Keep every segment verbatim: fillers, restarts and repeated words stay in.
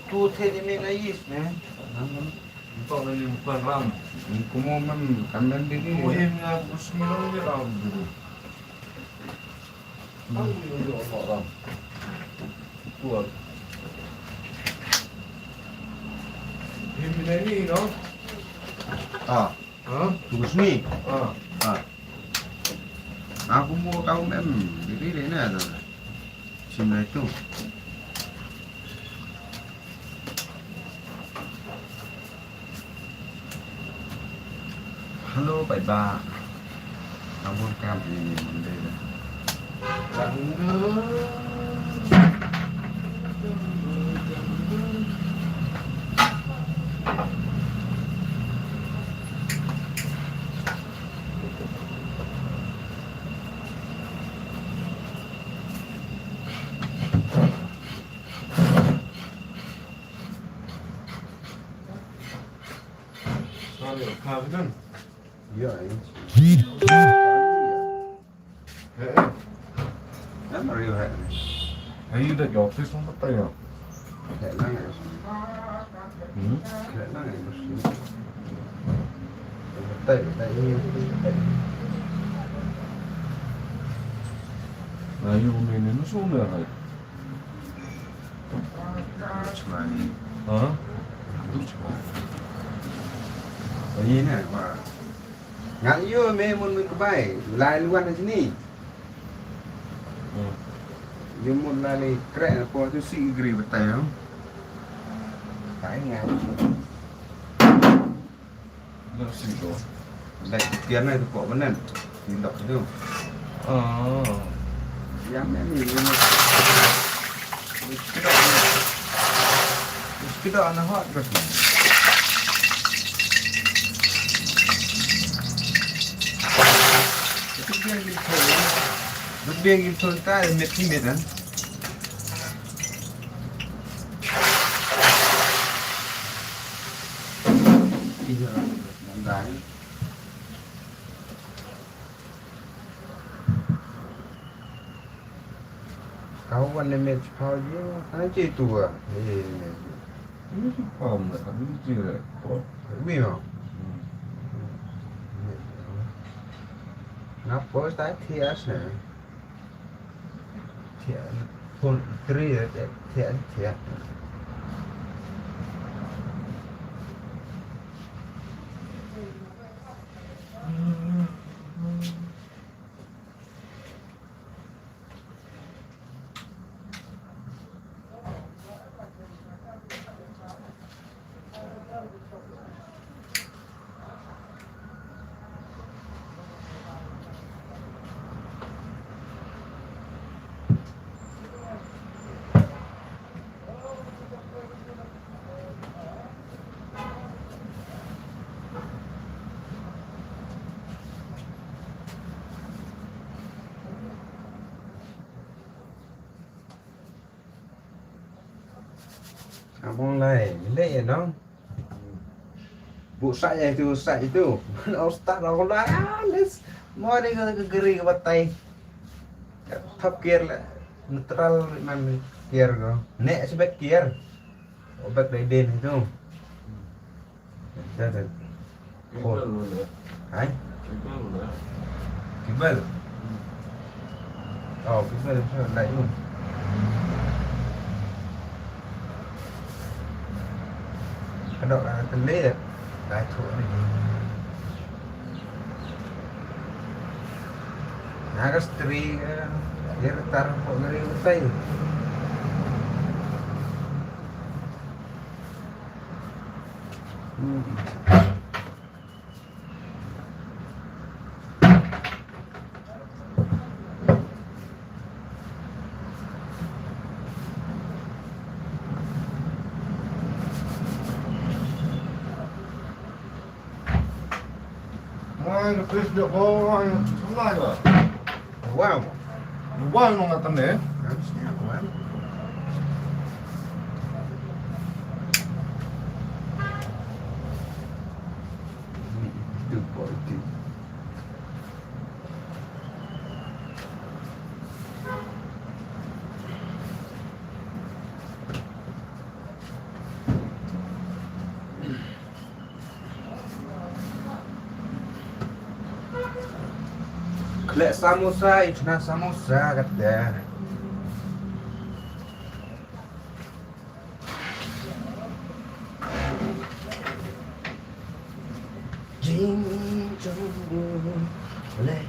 Tu theri me na yis me. Nang nang. Ntok na lim kan ram. Kumo mem kan dan diri. Kumo em na bus mi long ni ram dulu. Ang ni yo ram. Tuan. Em na ni no. Ah. Ha? Tugus ni. Ha. Ha. Aku mau kau mem. Diri deh na tu. Sini tu. Hello, bye bye. Kamu kan ini mandai dah. Sorry, Captain. Yeah, it's... Eh, eh. Em, are you happy? Are you the office on the prayer? Khleh lang eh. Hmm? Khleh lang eh, bos. Betai, betai, ini betai. Na, you mean in the summer, right? Chmai. Ha? Chmai. Ini na, wah. Ngan ïoh me mun me kbai, lai luan na sini. Hmm. Ïoh mun lai le krek na po tu si gri betai, no? Tai ngan. Dah si ko. Dah tian na tu ko benan. Tindak tu. Oh. Yang ni ni. Mosquito on the hot person. Itu dia yang gitu. Dia yang gitu kan, mit mit kan. Iya, mandai. Kau wan ne me chipau ji, ana chi tu ah. Ye, ye, ye. Ni chipau me, ni chi re. Wi mo. Hmm. Na post ai thias ne. Thias, phone three, thias, thias. Abang lai, leh ya nong. Bu sa ya itu, sa itu. Mana ustaz aku lai, ah, les. Mau ni ke geri ke batai. Thap gear lah. Neutral man gear ko. Nek sebab gear. Obak dai den itu. Dah, dah. Cable mana? Hai? Cable mana? Cable? Hmm. Oh, cable tu lain tu. Kadok dah tele dah. Dah tu ni. Nah, ka stri ka. Dia retar kok ngeri betai. Hmm. Ai, the fish that go on the line. Wow. Wow, no ngatan eh. That's not one. Two forty. Khleh samosa, i chna samosa kata. Jing jong u lei.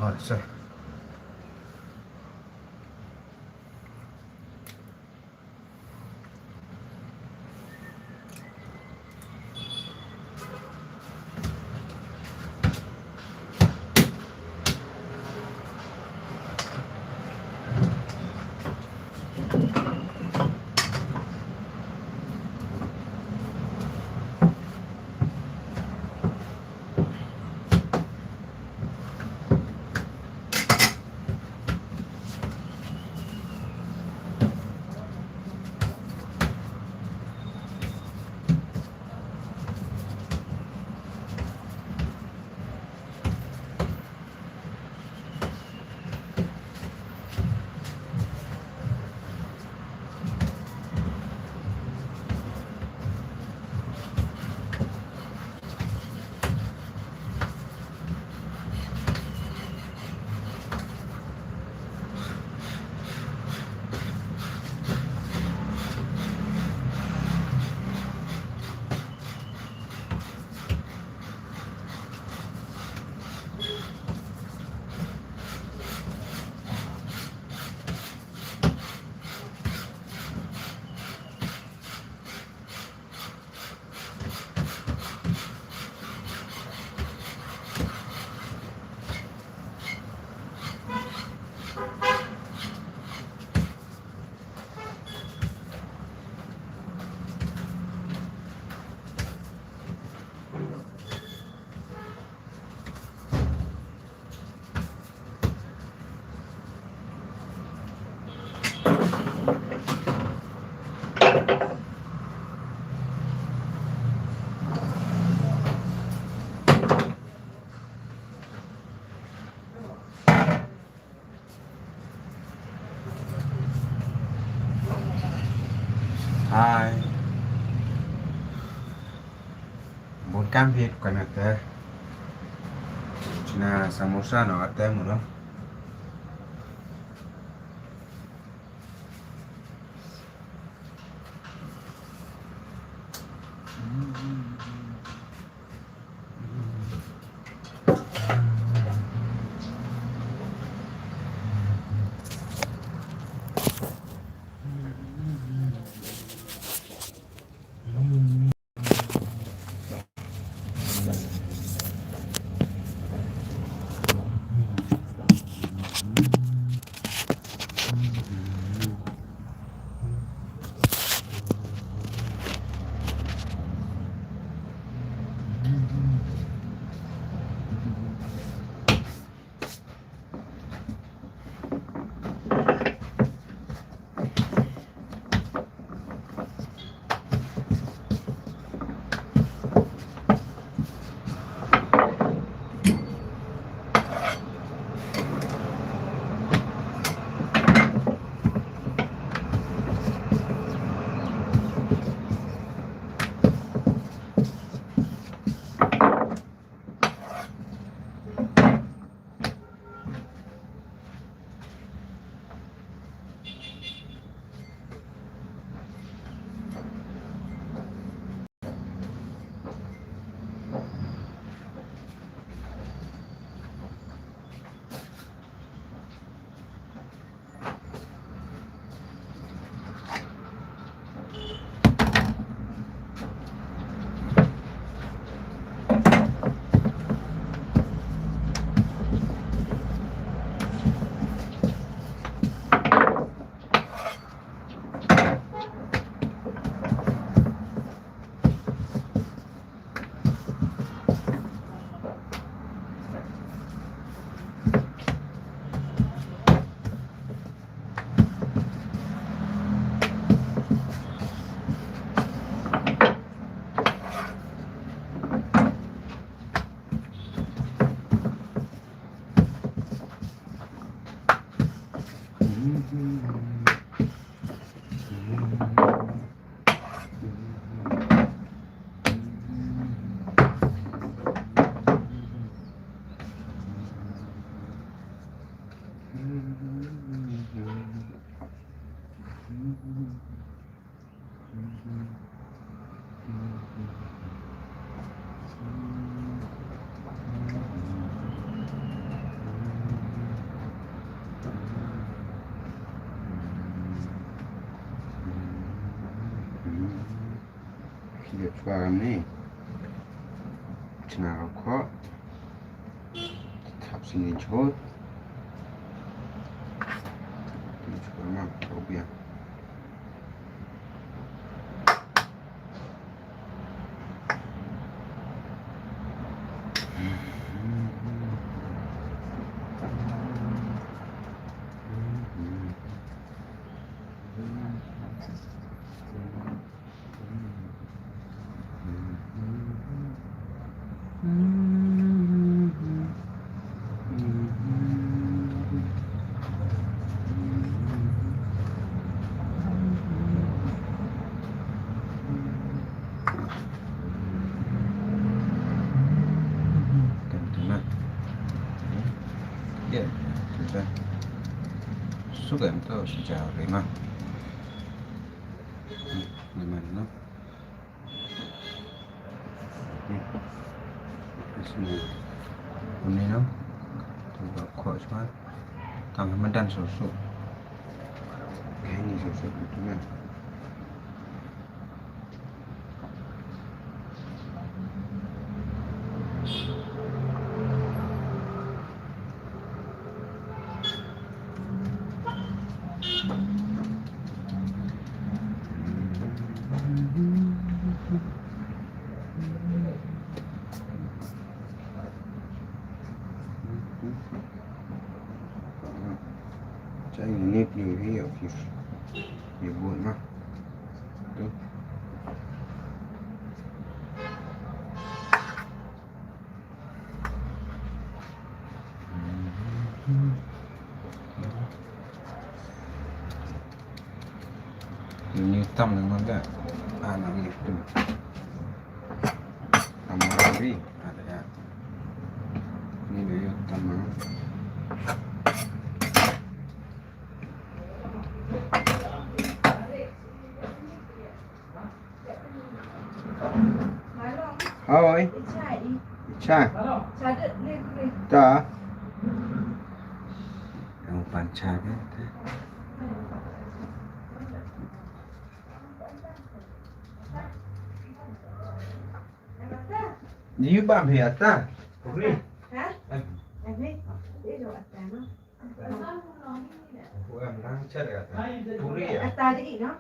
Hot, sir. Hai. Bun kam hit kana te. Chna samosa no ate mulo. Khie chwa ne. Chna ro kho. Thap sini chot. Sini chot ma, ro bia. Kan tu na. Ya, sudah. Suka tu sejauh lima. Lima no. Sini. Une no. Tang ba khoh shuwa. Tang madan susu. Kaini susu tu na. Chinese New Year office. Ye buat mah. Tu. Ini tam dengan dia. Ah, nak ni tu. Tam lagi. Ada ya. Ini dia tam. Hoi. Icha. Ta. Yang pancha ke? Ni bam hi ata. Puri. Ha? Ani. Dia dah ata mah. Puri. Puri ya. Ata dia no.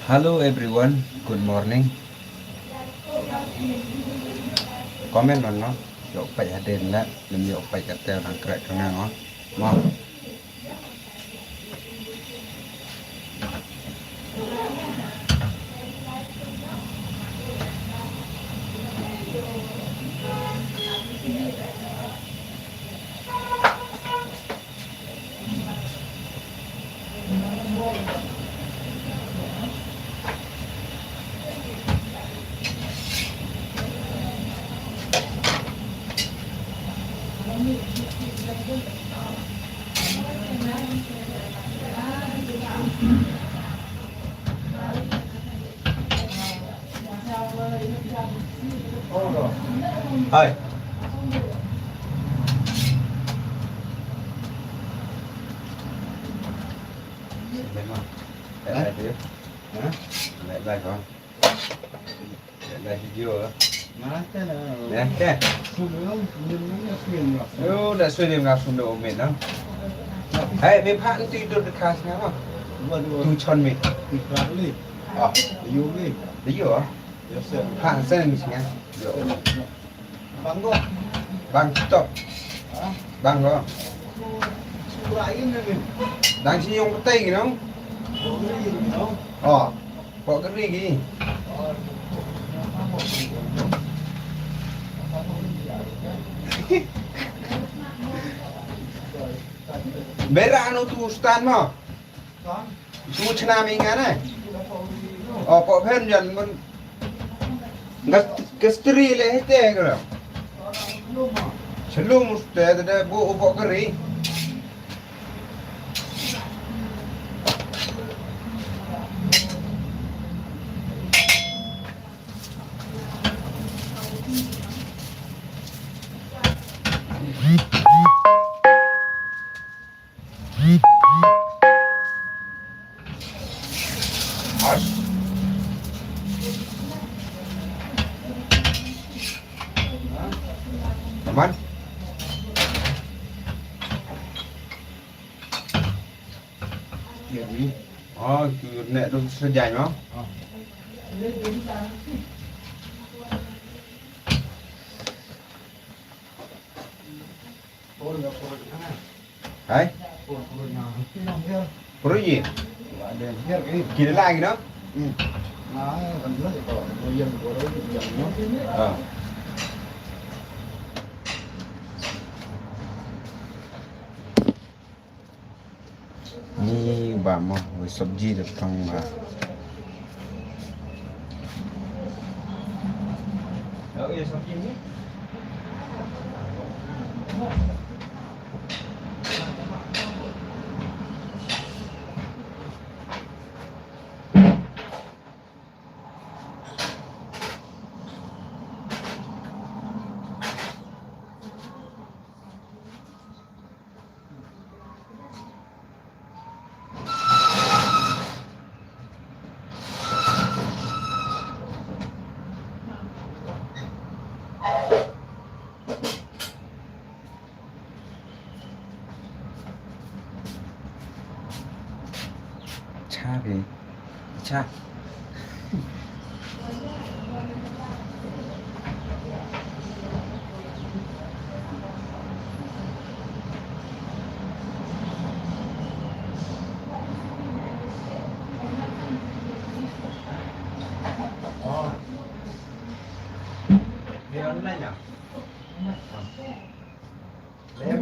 Hello everyone, good morning. Comment on no, ïoh peit hadien la, lem ïoh peit katta nang krek ka ngang oh. Mo. Hai. Sila ma. Eh, eh, dia. Ha? Lai, lai, kong. Lai, lai, video, eh. Mana kan? Lai, kan? Sudah, sudah, sudah, sudah. Yo, dah sudah dengan sudah, Omid, no? Hai, me phah tu tidur dekat sana, no? Dua, dua. Tu chon me. Tiga kali. Ah. Yo, me. Yo, ah. Yo, sir. Phah sana ni sana. Yo. Bang ko. Bang stop. Ha? Bang ko. Surai ni ni. Dang shi yung petai gitu. Surai gitu. Oh, pok keri gi. Berak anu tu stan mo. Tu chna mi ngan eh. Oh, pok phen jan mun. Gas, gas tri le hete kero. Chelum uste de bu pok keri. Aman. Oh, tu nek tu sejai mo. Hai? Puru ye? Kira lagi no? Ah. Ni ba mo, wei sabji da tang ba. Cha phi. Cha. Lem.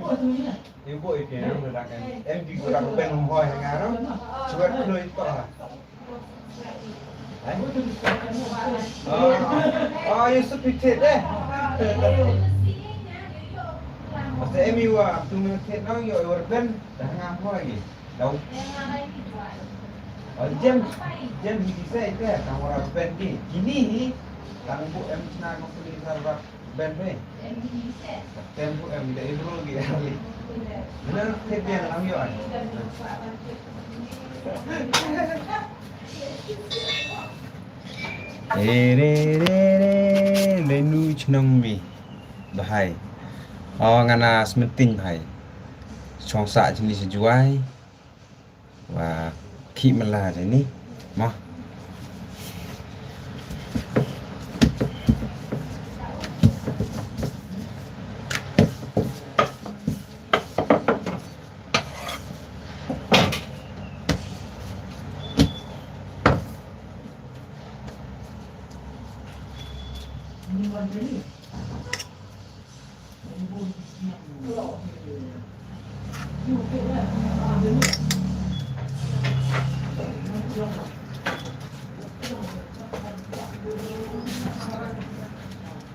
Ibu ipi yang udah kan? Em di gudang ben hoi ngarang. Cuba dulu itu ha. Eh? Oh, oh, you should be tit eh. Masa em you are tu minit tit nang yo you are ben dah ngam hoi lagi. Dau. Oh, jem, jem hi di sa ite tang ora ben ki. Kini hi tang bu em chna ko puli sa ora ben be. Tem bu em da ibru ki ali. Benar ke dia lang yo ai. Re re re re, le nu chnong mi. Bahai. Oh, ngana smetin bahai. Chong sa jini sejuai. Wa ki mala jani ma.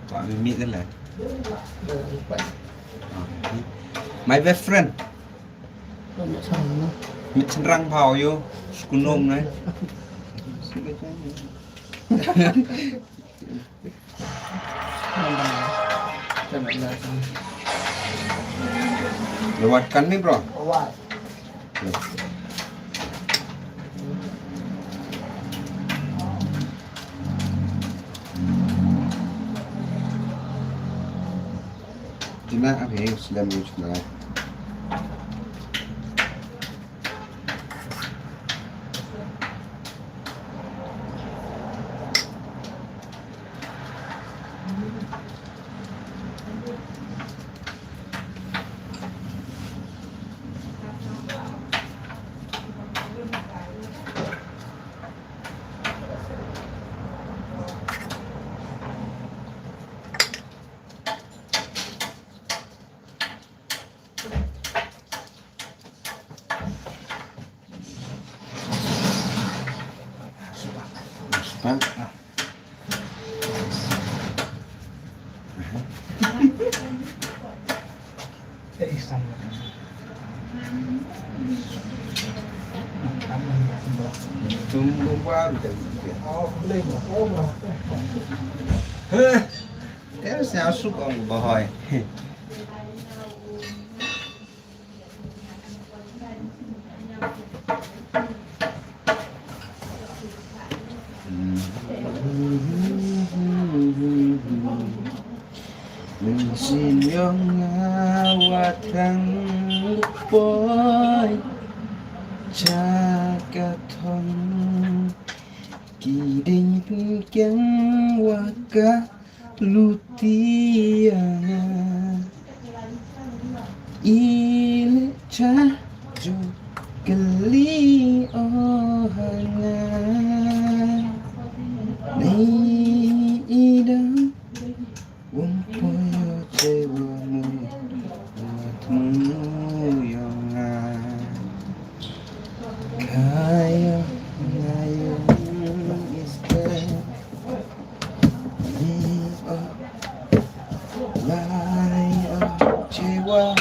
Ba mi mi la. My best friend. Mi chen rang pau yo. Skunong ne. Nang Lewat kan ni, bro? Lewat. Jina abi slam ni jina. Tumbuh baru dan Heh. Terus yang suka bahaya. Mynsiem ïong nga wat hang poi cha ka thong, ki dei pynkiang wa ka luti ïa nga. I leh cha jong kali, oh ha nga. Nei i dang wym poi ïa u che wa mu, wa thmu ïong nga. Ka ïong nga ïong is there. Lai, oh, chewa,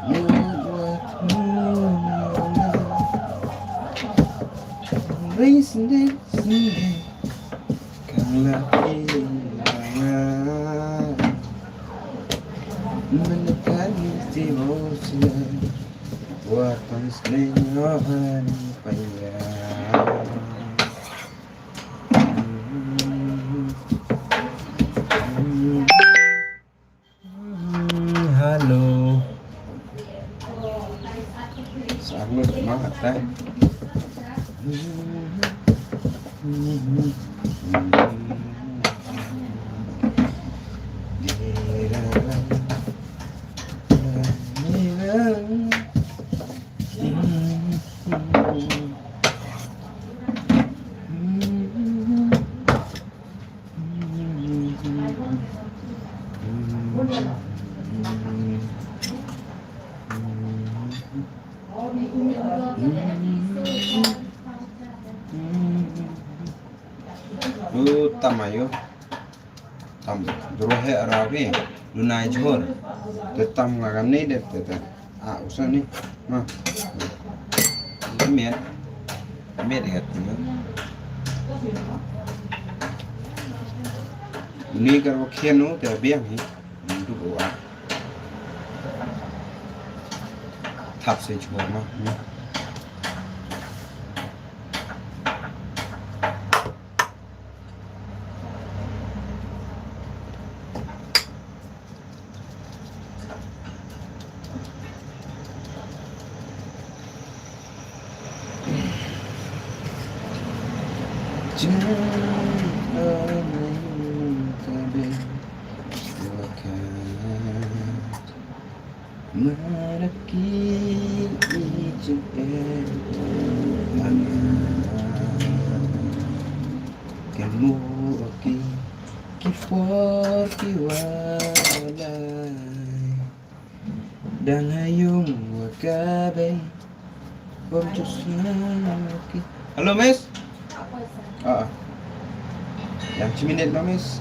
mut wat muna. Ring sending, sending, kang laki langa. Menekan tiwau sila, wat pang sending rohan paya. Hello. Sa lut ma ata. U tam ayu. Tam dro he arawi. Lunai jhur. Te tam nga kam ni dep te te. Ah, usah ni. Ma. Miet. Miet ya tu. Ni kar wa khian nu te biang hi. Ndu wa. Thap se jhur ma. Maraki i jingeh anga. Kynmaw ki, ki por ki walai. Dang ha ïung wa ka bei. Bym ju sngewthuh ki. Hello, miss. Ah, ah. Ïa, shi minit ma, miss.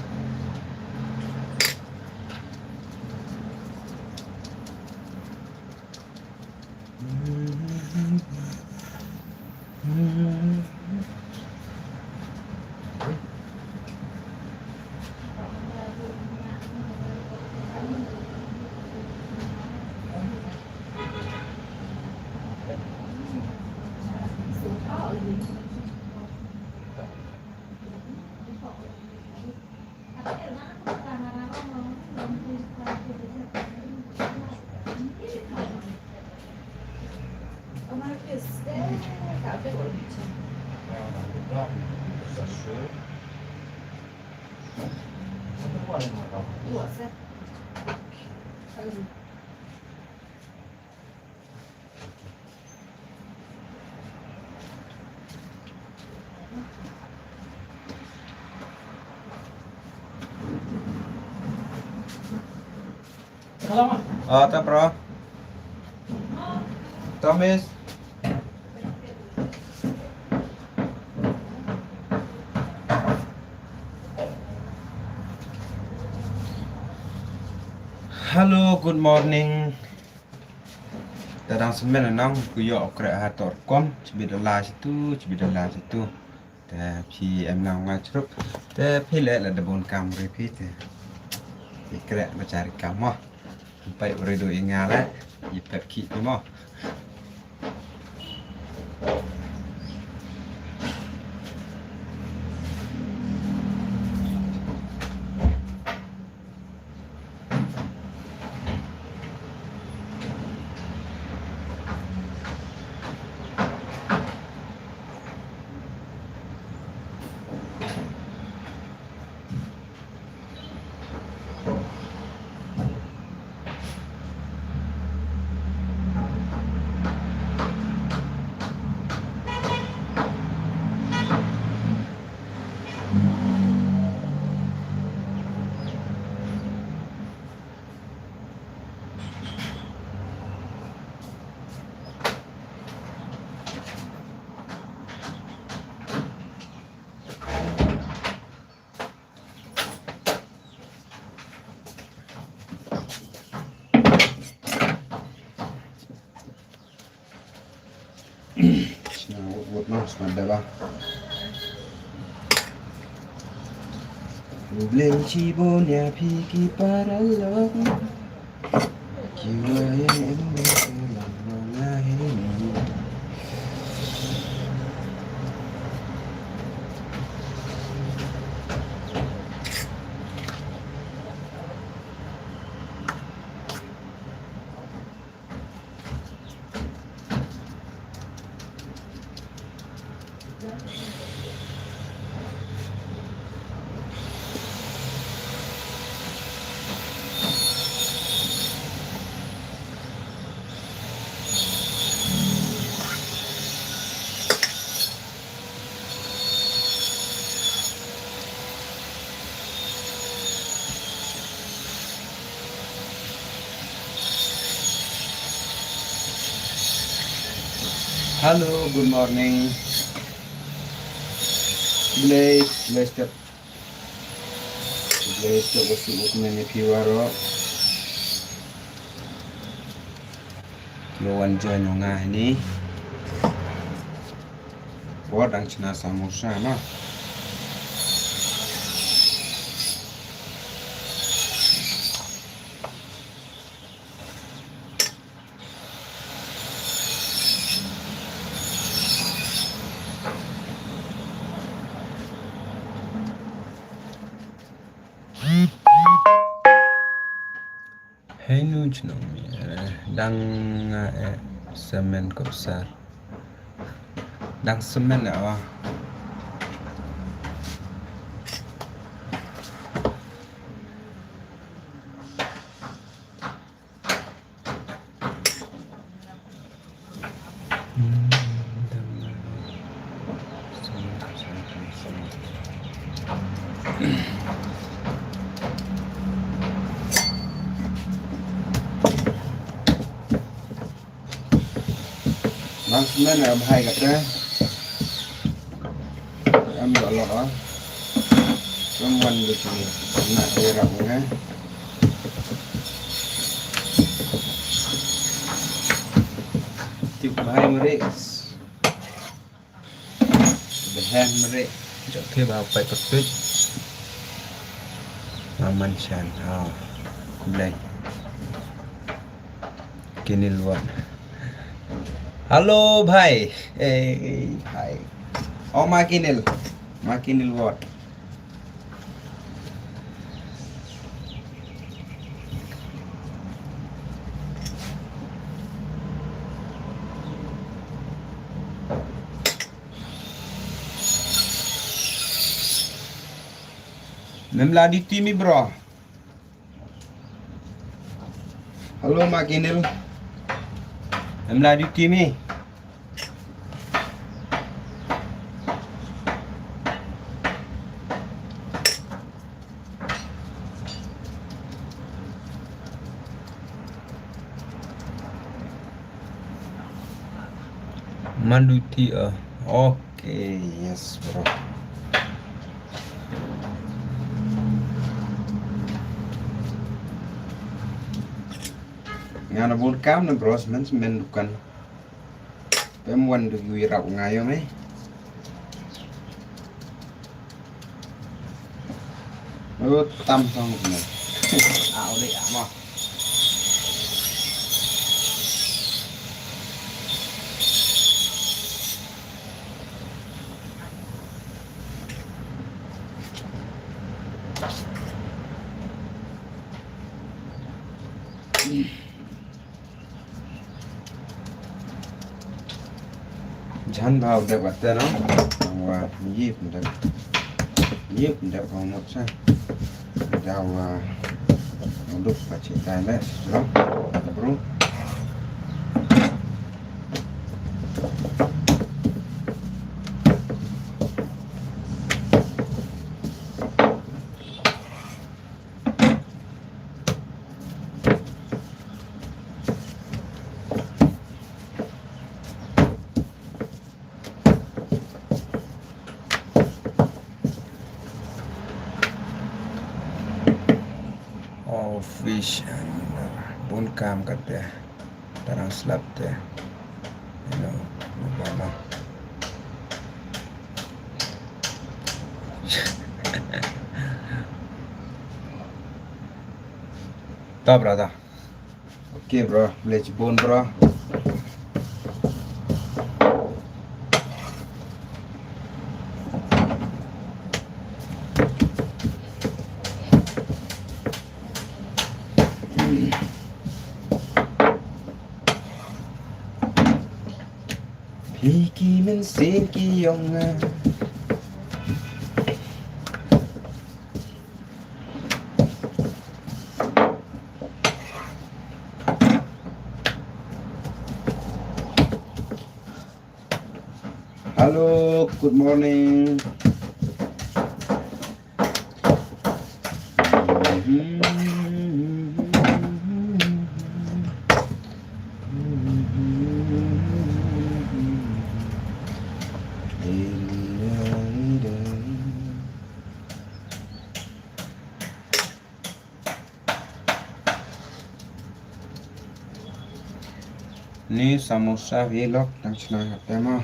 Ah, ta, bro. Thomas. Hello, good morning. Ta dang smen nang ku ïoh kreh ha tor kom, chibit la situ, chibit la situ. Te phi em nang nga chrup. Te phi leh la da bun kam ri phi te. Phi kreh ba chari kam mo. Pai uri du i nga leh. I pep ki mo. Sna wut wut noh sna daba. Bling chi bun ïa phi ki paralok. Ki wa ïa em ba ka long ma nga hi ni. Hello, good morning. Blei, blei step. Blei step, wasi ut mene piwaro. Yo wan join nga ini. Buat dang chna samosa na. Hei nu chnong mi, eh, dang, eh, semen kopsar. Dang semen, eh, oh. Nang semen, eh, bhai kata. Em, ïa Allah, ah. Em, wan dei sini. Nak dia rak ni, eh. Tip bhai meri. Bhai meri. Jok ke ba pai patut. Maman chan. Ha. Kumlai. Kini luan. Hello bhai. Ei bhai. O ma ki nil. Ma ki nil what? Mem la di timi bro. Hello ma ki nil. Mem la di timi. Manduti ah. Okay, yes bro. Nga na bun kam na bro, semen semen dukan. Pem wan du yui rap nga yo me. Lu tam tong ne. Ah, udah ya, mah. Jan bau dep ate no. Wa yip dep. Yip dep bau mot sa. Dawa duk pachi tai le. Bro. Bro. Oh, fish and bun kam kate. Tarang slap te. You know, baba. Ta brother. Okay bro, let's bone bro. Phi ki mynsiem ki ong nga. Hello, good morning. Ni samosa vlog nang chna tema.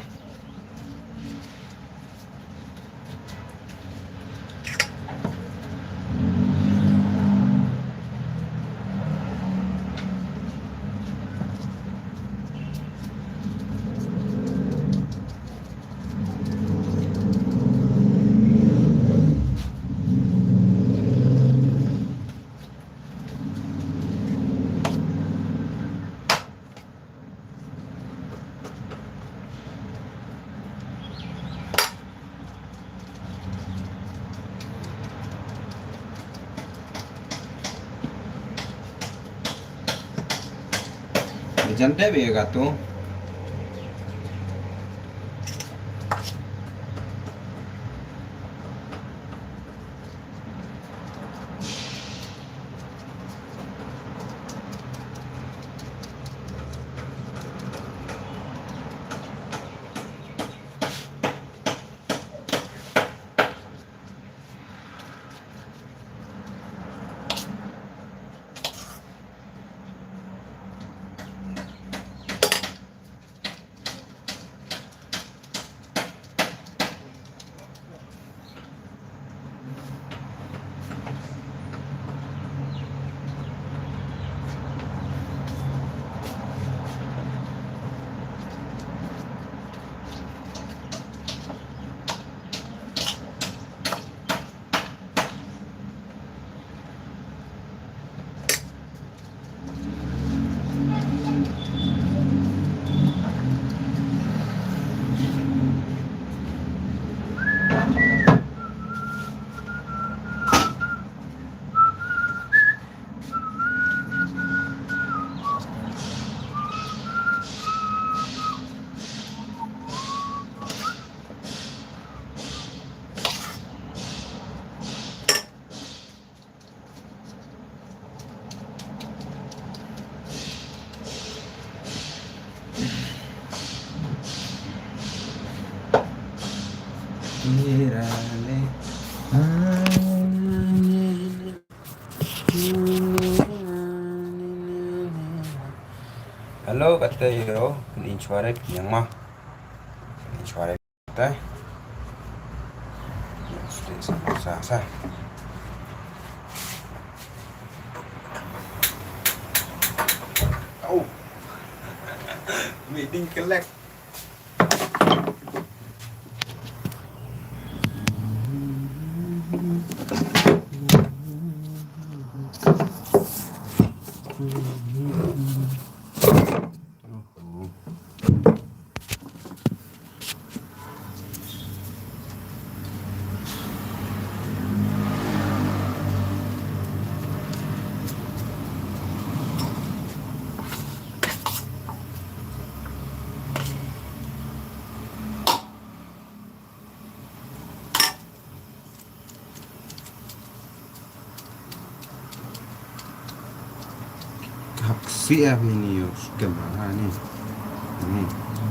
Jante be gato. Hello, kata ïa u, pynshwa re, pynïang ma. Pynshwa re, kata. Sa, sa, sa. Au. Meeting kelek. Hap ksiah ïa ini, ïa u skhem ha ni. Ni,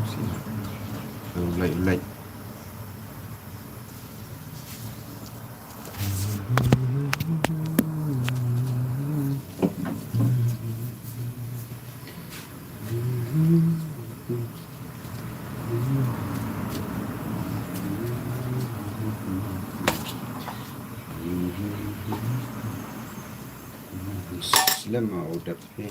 ksiah. U lait, u lait. Slem ah u dep hi.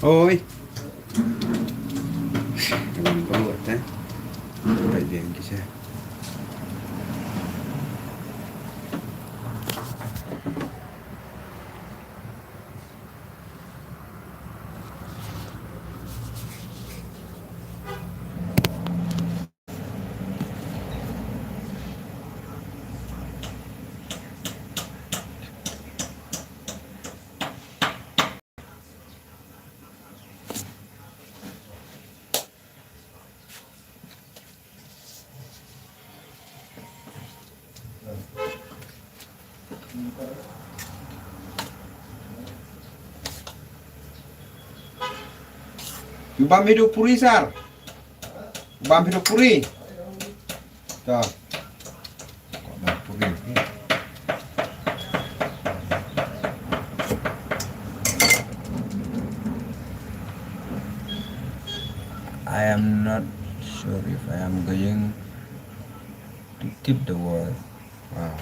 Oi. Ka long ka ruh te. Bai biang ki sha. Bam hidup puri, sir. Bam hidup puri. Dah. Bam puri. I am not sure if I am going to keep the wall. Wow.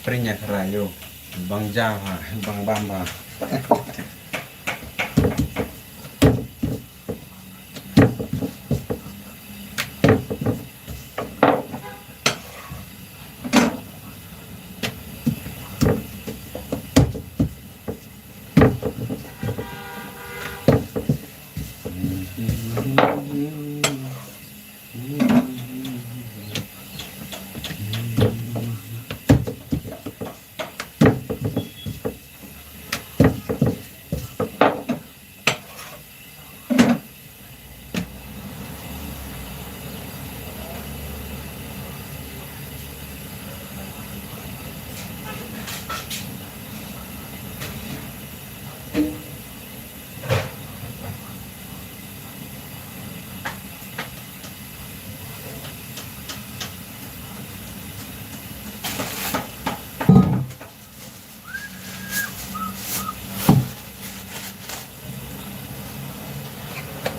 Prinya kerayo, bang java, bang bamba.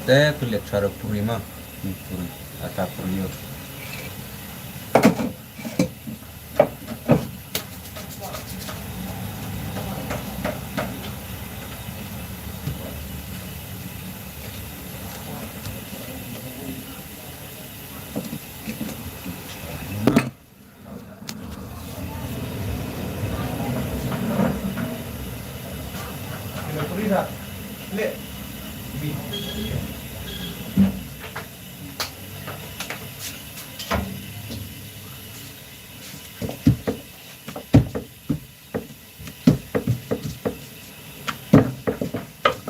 Te phi leh chara puri ma. Hmm, puri. Ata puri yo.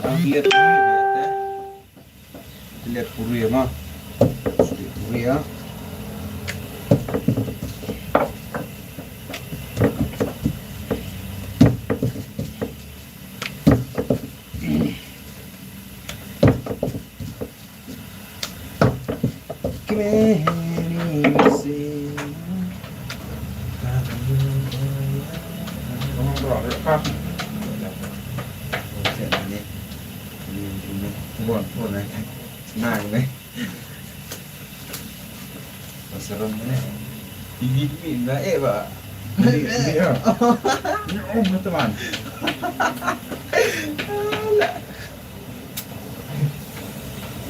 Ang lihat dulu ya, Bete. Lihat puri ya, Ma. Lihat puri ya.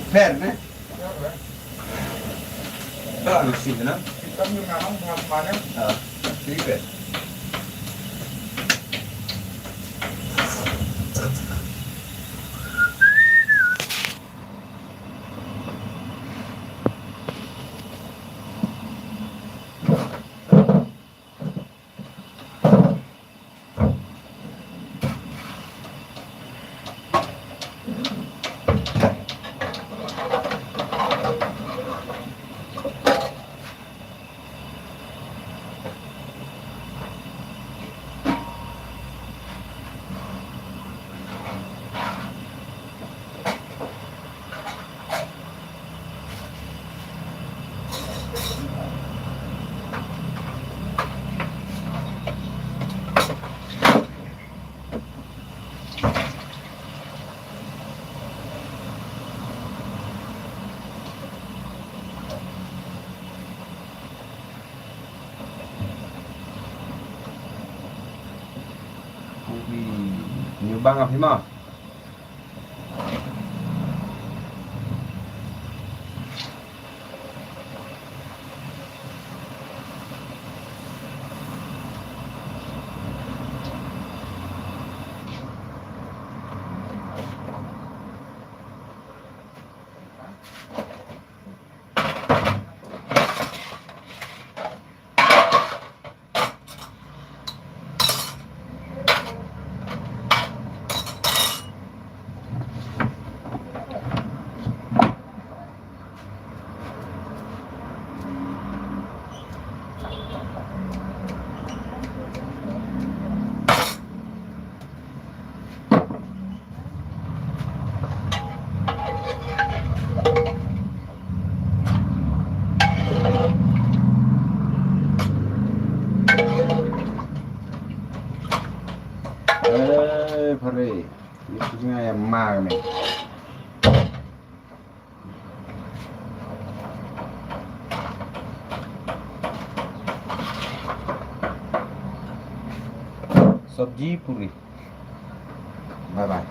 Fair, ne? Ba, mesti kena. Kita punya ngamang buat mana? Ah, ribet. Ui, nyu bang api ma. Eh, pare. Ini punya yang mana? Sabji puri. Bye bye.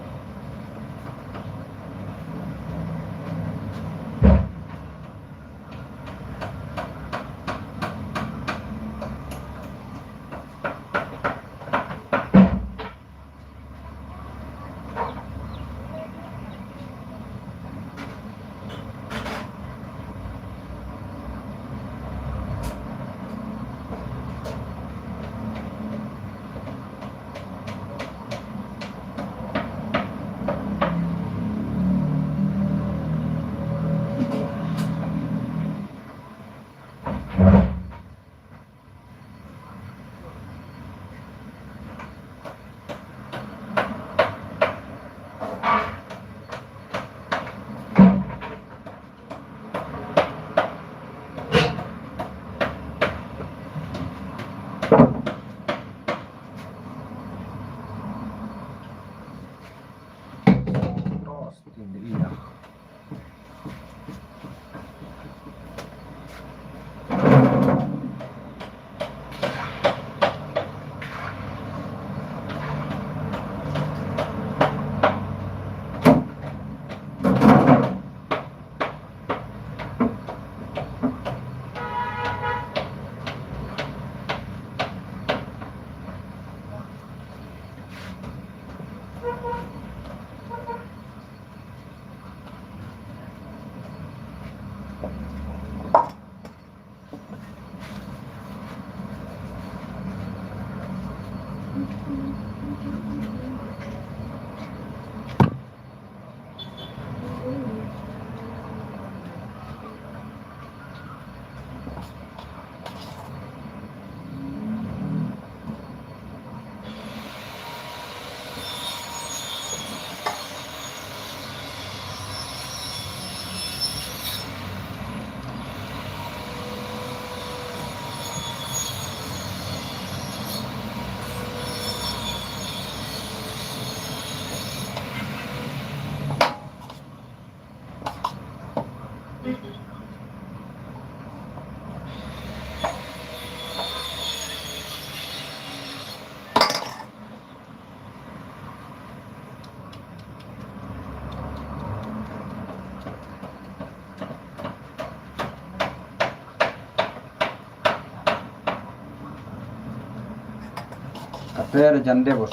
Kate re jande bos,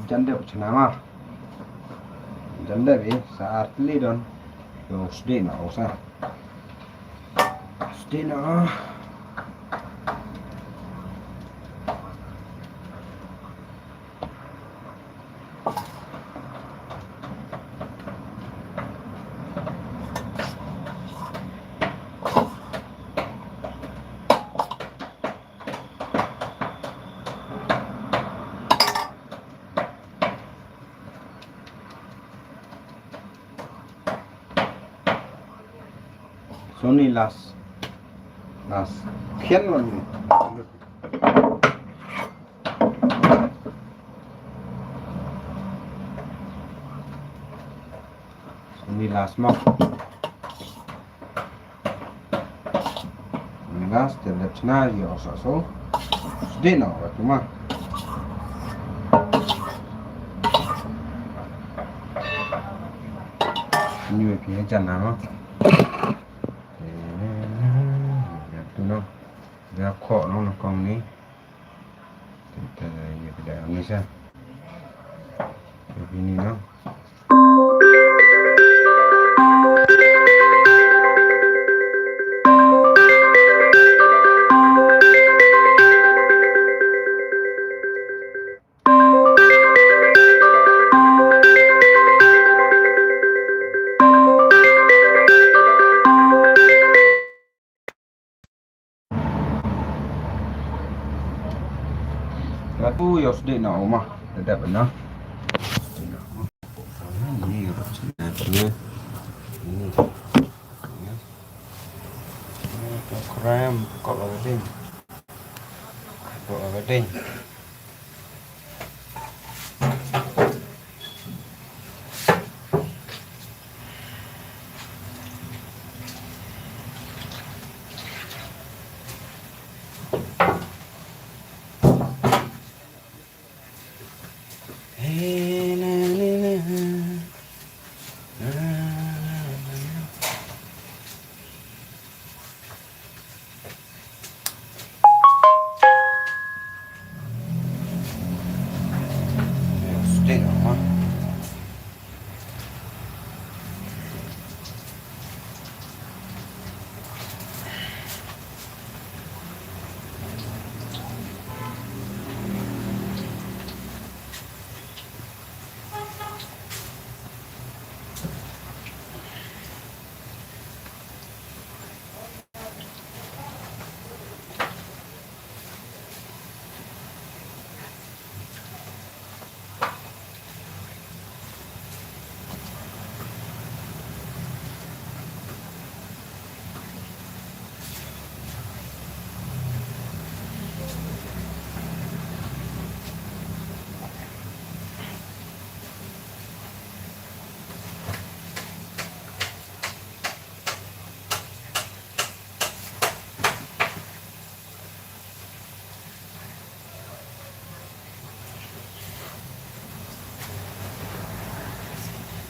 jande bos chna ma. Jande bi sa artli don. Yo sdi na osa. Sdi na. Sony las. Las. Khian lon ni. Sony las mo. Sony las te dep chna ïa osa so. Sdi na wa tuma. Ñu ïa phi jan na mo. Ïa tu no. Ïa kho no no kong ni. Te ïa phi da ni sa. Ïa phi ni no. Latu yo sdi na uma, tetap na. Ini yo sdi na. Ini. Krem, kok lagi ding. Kok lagi ding.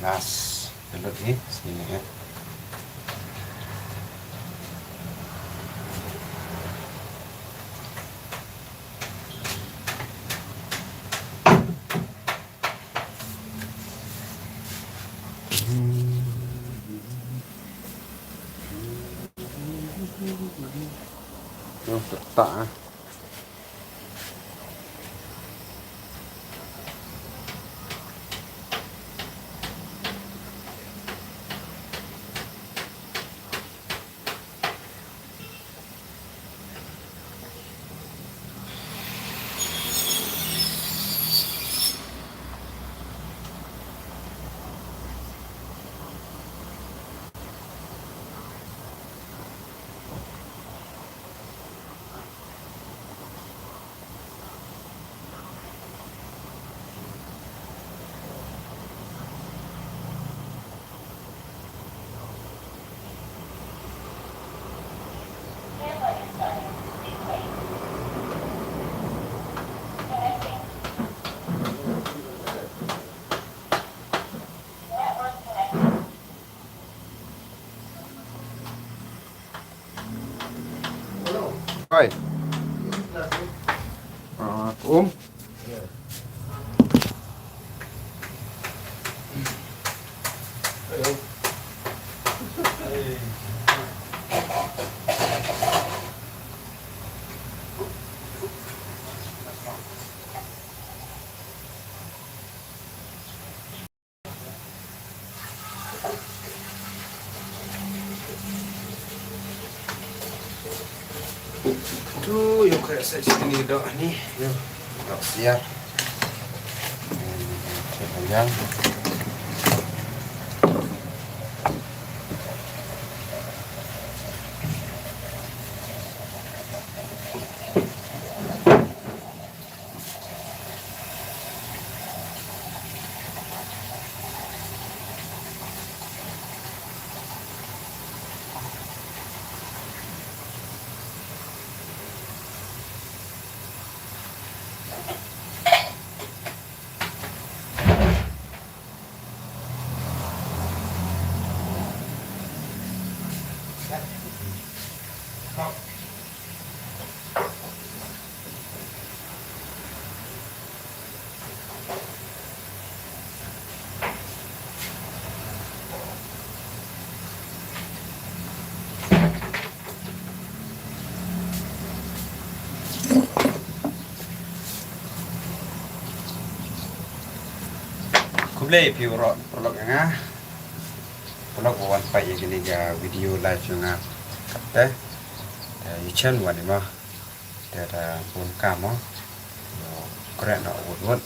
Nas, pelot ni, sini ya. Noh, tak, tak, ah. Oi. Ah, um. Tu, ïa ka sa sini doh ni. Ïa. Doh siar. Hmm, siar panjang. Khublei phi baroh paralok jong nga. Paralok ba wan peit ïa kane ka video live jong nga. Te, te ïa chen wan i mo. Te da bun kam mo. Ïa kren noh wut wut.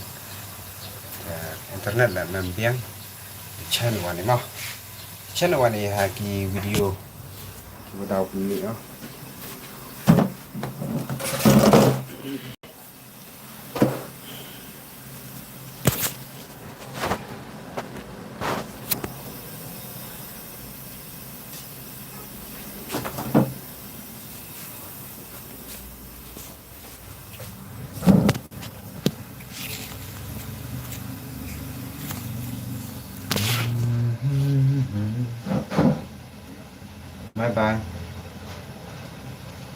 Te internet la mem biang. Chen wan i mo. Chen wan i ha ki video. Ki ba daw pynmih mo. Bye bye.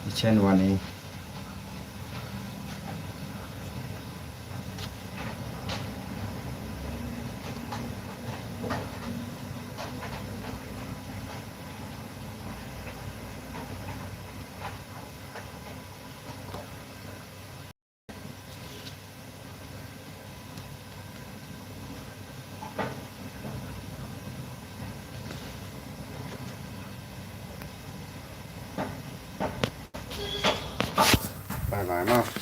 I chen wan i. Bye bye mo.